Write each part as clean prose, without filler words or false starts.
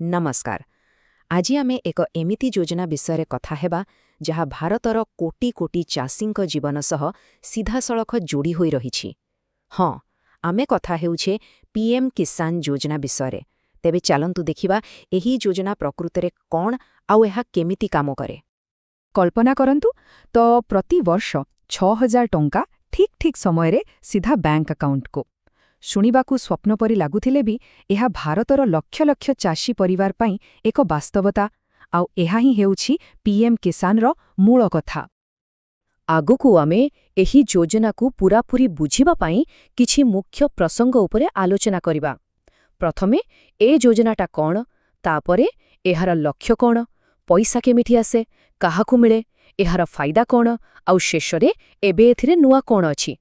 ନମସ୍କାର। ଆଜି ଆମେ ଏକ ଏମିତି ଯୋଜନା ବିଷୟରେ କଥା ହେବା, ଯାହା ଭାରତର କୋଟି କୋଟି ଚାଷୀଙ୍କ ଜୀବନ ସହ ସିଧାସଳଖ ଯୋଡ଼ି ହୋଇ ରହିଛି। ହଁ, ଆମେ କଥା ହେଉଛେ ପିଏମ୍ କିଷାନ ଯୋଜନା ବିଷୟରେ। ତେବେ ଚାଲନ୍ତୁ ଦେଖିବା, ଏହି ଯୋଜନା ପ୍ରକୃତରେ କ'ଣ ଆଉ ଏହା କେମିତି କାମ କରେ। କଳ୍ପନା କରନ୍ତୁ ତ, ପ୍ରତିବର୍ଷ 6000 ଟଙ୍କା ଠିକ୍ ଠିକ୍ ସମୟରେ ସିଧା ବ୍ୟାଙ୍କ ଆକାଉଣ୍ଟକୁ। ଶୁଣିବାକୁ ସ୍ୱପ୍ନ ପରି ଲାଗୁଥିଲେ ବି ଏହା ଭାରତର ଲକ୍ଷ ଲକ୍ଷ ଚାଷୀ ପରିବାର ପାଇଁ ଏକ ବାସ୍ତବତା। ଆଉ ଏହା ହିଁ ହେଉଛି ପିଏମ୍ କିଷାନର ମୂଳ କଥା। ଆଗକୁ ଆମେ ଏହି ଯୋଜନାକୁ ପୂରାପୂରି ବୁଝିବା ପାଇଁ କିଛି ମୁଖ୍ୟ ପ୍ରସଙ୍ଗ ଉପରେ ଆଲୋଚନା କରିବା। ପ୍ରଥମେ ଏ ଯୋଜନାଟା କ'ଣ, ତାପରେ ଏହାର ଲକ୍ଷ୍ୟ କ'ଣ, ପଇସା କେମିତି ଆସେ, କାହାକୁ ମିଳେ, ଏହାର ଫାଇଦା କ'ଣ, ଆଉ ଶେଷରେ ଏବେ ଏଥିରେ ନୂଆ କ'ଣ ଅଛି।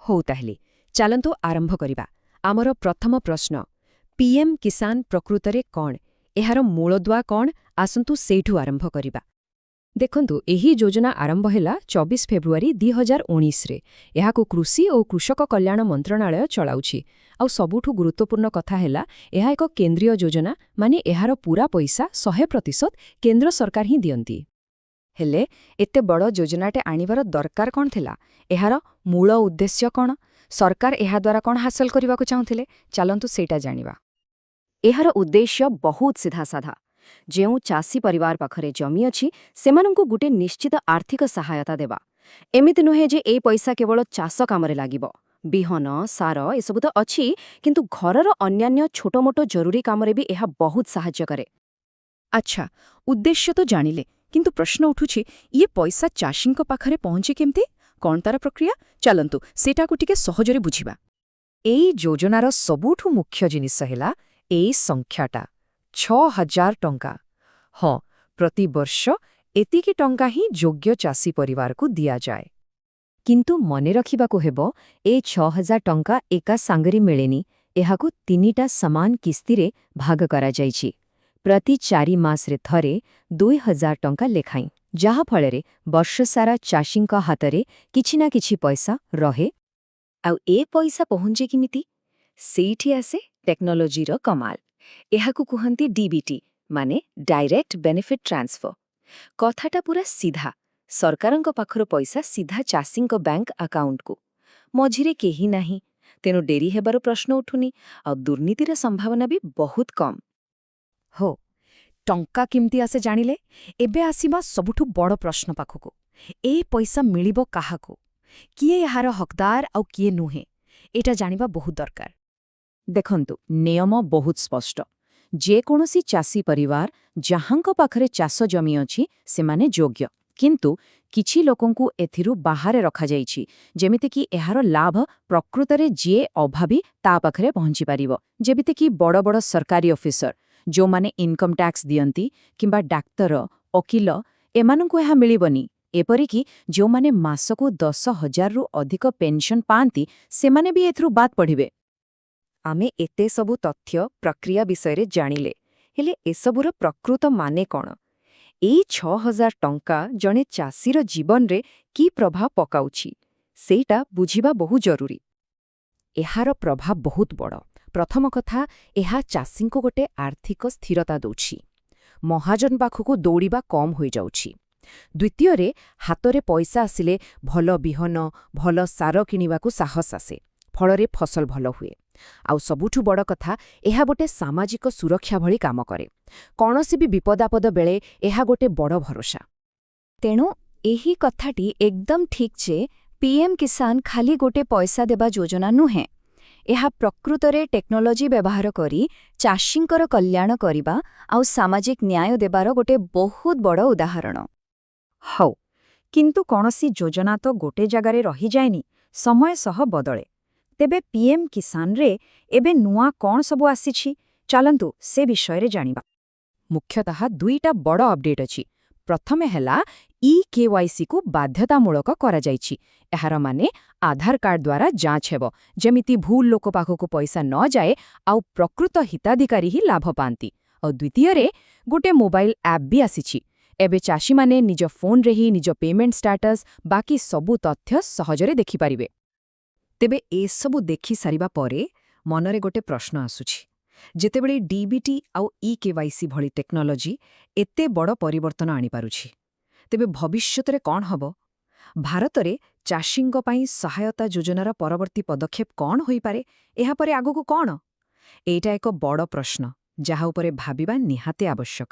ହଉ ତାହେଲେ ଚାଲନ୍ତୁ ଆରମ୍ଭ କରିବା। ଆମର ପ୍ରଥମ ପ୍ରଶ୍ନ, ପିଏମ୍ କିଷାନ ପ୍ରକୃତରେ କ'ଣ? ଏହାର ମୂଳଦୁଆ କ'ଣ? ଆସନ୍ତୁ ସେଇଠୁ ଆରମ୍ଭ କରିବା। ଦେଖନ୍ତୁ, ଏହି ଯୋଜନା ଆରମ୍ଭ ହେଲା 24 ଫେବୃଆରୀ 2019ରେ। ଏହାକୁ କୃଷି ଓ କୃଷକ କଲ୍ୟାଣ ମନ୍ତ୍ରଣାଳୟ ଚଳାଉଛି। ଆଉ ସବୁଠୁ ଗୁରୁତ୍ୱପୂର୍ଣ୍ଣ କଥା ହେଲା, ଏହା ଏକ କେନ୍ଦ୍ରୀୟ ଯୋଜନା, ମାନେ ଏହାର ପୂରା ପଇସା 100% କେନ୍ଦ୍ର ସରକାର ହିଁ ଦିଅନ୍ତି। ହେଲେ ଏତେ ବଡ଼ ଯୋଜନାଟେ ଆଣିବାର ଦରକାର କ'ଣ ଥିଲା? ଏହାର ମୂଳ ଉଦ୍ଦେଶ୍ୟ କ'ଣ? ସରକାର ଏହାଦ୍ୱାରା କ'ଣ ହାସଲ କରିବାକୁ ଚାହୁଁଥିଲେ? ଚାଲନ୍ତୁ ସେଇଟା ଜାଣିବା। ଏହାର ଉଦ୍ଦେଶ୍ୟ ବହୁତ ସିଧାସାଧା। ଯେଉଁ ଚାଷୀ ପରିବାର ପାଖରେ ଜମି ଅଛି, ସେମାନଙ୍କୁ ଗୋଟେ ନିଶ୍ଚିତ ଆର୍ଥିକ ସହାୟତା ଦେବା। ଏମିତି ନୁହେଁ ଯେ ଏଇ ପଇସା କେବଳ ଚାଷ କାମରେ ଲାଗିବ। ବିହନ, ସାର ଏସବୁ ତ ଅଛି, କିନ୍ତୁ ଘରର ଅନ୍ୟାନ୍ୟ ଛୋଟମୋଟ ଜରୁରୀ କାମରେ ବି ଏହା ବହୁତ ସାହାଯ୍ୟ କରେ। ଆଚ୍ଛା, ଉଦ୍ଦେଶ୍ୟ ତ ଜାଣିଲେ, କିନ୍ତୁ ପ୍ରଶ୍ନ ଉଠୁଛି, ଇଏ ପଇସା ଚାଷୀଙ୍କ ପାଖରେ ପହଞ୍ଚେ କେମିତି? କ'ଣ ତାର ପ୍ରକ୍ରିୟା? ଚାଲନ୍ତୁ ସେଟାକୁ ଟିକେ ସହଜରେ ବୁଝିବା। ଏଇ ଯୋଜନାର ସବୁଠୁ ମୁଖ୍ୟ ଜିନିଷ ହେଲା ଏଇ ସଂଖ୍ୟାଟା, 6000 ଟଙ୍କା। ହଁ, ପ୍ରତିବର୍ଷ ଏତିକି ଟଙ୍କା ହିଁ ଯୋଗ୍ୟ ଚାଷୀ ପରିବାରକୁ ଦିଆଯାଏ। କିନ୍ତୁ ମନେ ରଖିବାକୁ ହେବ, ଏ 6000 ଟଙ୍କା ଏକା ସାଙ୍ଗରେ ମିଳେନି। ଏହାକୁ ତିନିଟା ସମାନ କିସ୍ତିରେ ଭାଗ କରାଯାଇଛି। ପ୍ରତି 4 ମାସରେ ଥରେ 2000 ଟଙ୍କା ଲେଖାଏଁ, ଯାହାଫଳରେ ବର୍ଷସାରା ଚାଷୀଙ୍କ ହାତରେ କିଛି ନା କିଛି ପଇସା ରହେ। ଆଉ ଏ ପଇସା ପହଞ୍ଚେ କେମିତି? ସେଇଠି ଆସେ ଟେକ୍ନୋଲୋଜିର କମାଲ। ଏହାକୁ କୁହନ୍ତି ଡିବିଟି, ମାନେ ଡାଇରେକ୍ଟ ବେନିଫିଟ୍ ଟ୍ରାନ୍ସଫର। କଥାଟା ପୁରା ସିଧା, ସରକାରଙ୍କ ପାଖରୁ ପଇସା ସିଧା ଚାଷୀଙ୍କ ବ୍ୟାଙ୍କ ଆକାଉଣ୍ଟକୁ। ମଝିରେ କେହି ନାହିଁ, ତେଣୁ ଡେରି ହେବାର ପ୍ରଶ୍ନ ଉଠୁନି ଆଉ ଦୁର୍ନୀତିର ସମ୍ଭାବନା ବି ବହୁତ କମ୍। ହଉ, ଟଙ୍କା କେମିତି ଆସେ ଜାଣିଲେ। ଏବେ ଆସିବା ସବୁଠୁ ବଡ଼ ପ୍ରଶ୍ନ ପାଖକୁ। ଏ ପଇସା ମିଳିବ କାହାକୁ? କିଏ ଏହାର ହକଦାର ଆଉ କିଏ ନୁହେଁ? ଏଇଟା ଜାଣିବା ବହୁତ ଦରକାର। ଦେଖନ୍ତୁ, ନିୟମ ବହୁତ ସ୍ପଷ୍ଟ। ଯେକୌଣସି ଚାଷୀ ପରିବାର, ଯାହାଙ୍କ ପାଖରେ ଚାଷ ଜମି ଅଛି, ସେମାନେ ଯୋଗ୍ୟ। କିନ୍ତୁ କିଛି ଲୋକଙ୍କୁ ଏଥିରୁ ବାହାରେ ରଖାଯାଇଛି, ଯେମିତିକି ଏହାର ଲାଭ ପ୍ରକୃତରେ ଯିଏ ଅଭାବୀ ତା ପାଖରେ ପହଞ୍ଚିପାରିବ। ଯେମିତିକି ବଡ଼ ବଡ଼ ସରକାରୀ ଅଫିସର, ଯେଉଁମାନେ ଇନକମ୍ ଟ୍ୟାକ୍ସ ଦିଅନ୍ତି, କିମ୍ବା ଡାକ୍ତର, ଓକିଲ, ଏମାନଙ୍କୁ ଏହା ମିଳିବନି। ଏପରିକି ଯେଉଁମାନେ ମାସକୁ 10,000ରୁ ଅଧିକ ପେନ୍ସନ୍ ପାଆନ୍ତି, ସେମାନେ ବି ଏଥିରୁ ବାଦ୍ ପଡ଼ିବେ। ଆମେ ଏତେ ସବୁ ତଥ୍ୟ, ପ୍ରକ୍ରିୟା ବିଷୟରେ ଜାଣିଲେ, ହେଲେ ଏସବୁର ପ୍ରକୃତ ମାନେ କ'ଣ? ଏଇ 6000 ଟଙ୍କା ଜଣେ ଚାଷୀର ଜୀବନରେ କି ପ୍ରଭାବ ପକାଉଛି, ସେଇଟା ବୁଝିବା ବହୁ ଜରୁରୀ। ଏହାର ପ୍ରଭାବ ବହୁତ ବଡ଼। ପ୍ରଥମ କଥା, ଏହା ଚାଷୀଙ୍କୁ ଗୋଟେ ଆର୍ଥିକ ସ୍ଥିରତା ଦେଉଛି। ମହାଜନ ପାଖକୁ ଦୌଡ଼ିବା କମ୍ ହୋଇଯାଉଛି। ଦ୍ୱିତୀୟରେ, ହାତରେ ପଇସା ଆସିଲେ ଭଲ ବିହନ, ଭଲ ସାର କିଣିବାକୁ ସାହସ ଆସେ। ଫଳରେ ଫସଲ ଭଲ ହୁଏ। ଆଉ ସବୁଠୁ ବଡ଼ କଥା, ଏହା ଗୋଟେ ସାମାଜିକ ସୁରକ୍ଷା ଭଳି କାମ କରେ। କୌଣସି ବି ବିପଦାପଦ ବେଳେ ଏହା ଗୋଟେ ବଡ଼ ଭରସା। ତେଣୁ ଏହି କଥାଟି ଏକଦମ ଠିକ୍ ଯେ ପିଏମ୍ କିଷାନ ଖାଲି ଗୋଟେ ପଇସା ଦେବା ଯୋଜନା ନୁହେଁ। ଏହା ପ୍ରକୃତରେ ଟେକ୍ନୋଲୋଜି ବ୍ୟବହାର କରି ଚାଷୀଙ୍କର କଲ୍ୟାଣ କରିବା ଆଉ ସାମାଜିକ ନ୍ୟାୟ ଦେବାର ଗୋଟେ ବହୁତ ବଡ଼ ଉଦାହରଣ। ହଉ, କିନ୍ତୁ କୌଣସି ଯୋଜନା ତ ଗୋଟେ ଜାଗାରେ ରହିଯାଏନି, ସମୟ ସହ ବଦଳେ। ତେବେ ପିଏମ୍ କିଷାନରେ ଏବେ ନୂଆ କ'ଣ ସବୁ ଆସିଛି? ଚାଲନ୍ତୁ ସେ ବିଷୟରେ ଜାଣିବା। ମୁଖ୍ୟତଃ ଦୁଇଟା ବଡ଼ ଅପଡେଟ୍ ଅଛି। ପ୍ରଥମେ ହେଲା, ଇ-କେୱାଇସିକୁ ବାଧ୍ୟତାମୂଳକ କରାଯାଇଛି। ଏହାର ମାନେ ଆଧାର କାର୍ଡ ଦ୍ୱାରା ଯାଞ୍ଚ ହେବ, ଯେମିତି ଭୁଲ ଲୋକ ପାଖକୁ ପଇସା ନ ଯାଏ ଆଉ ପ୍ରକୃତ ହିତାଧିକାରୀ ହିଁ ଲାଭ ପାଆନ୍ତି। ଆଉ ଦ୍ୱିତୀୟରେ, ଗୋଟେ ମୋବାଇଲ ଆପ୍ ବି ଆସିଛି। ଏବେ ଚାଷୀମାନେ ନିଜ ଫୋନ୍ରେ ହିଁ ନିଜ ପେମେଣ୍ଟ ଷ୍ଟାଟସ୍, ବାକି ସବୁ ତଥ୍ୟ ସହଜରେ ଦେଖିପାରିବେ। ତେବେ ଏସବୁ ଦେଖି ସାରିବା ପରେ ମନରେ ଗୋଟେ ପ୍ରଶ୍ନ ଆସୁଛି। ଯେତେବେଳେ ଡିବିଟି ଆଉ ଇ-କେୱାଇସି ଭଳି ଟେକ୍ନୋଲୋଜି ଏତେ ବଡ଼ ପରିବର୍ତ୍ତନ ଆଣିପାରୁଛି, ତେବେ ଭବିଷ୍ୟତରେ କ'ଣ ହେବ? ଭାରତରେ ଚାଷୀଙ୍କ ପାଇଁ ସହାୟତା ଯୋଜନାର ପରବର୍ତ୍ତୀ ପଦକ୍ଷେପ କ'ଣ ହୋଇପାରେ? ଏହାପରେ ଆଗକୁ କ'ଣ? ଏଇଟା ଏକ ବଡ଼ ପ୍ରଶ୍ନ, ଯାହା ଉପରେ ଭାବିବା ନିହାତି ଆବଶ୍ୟକ।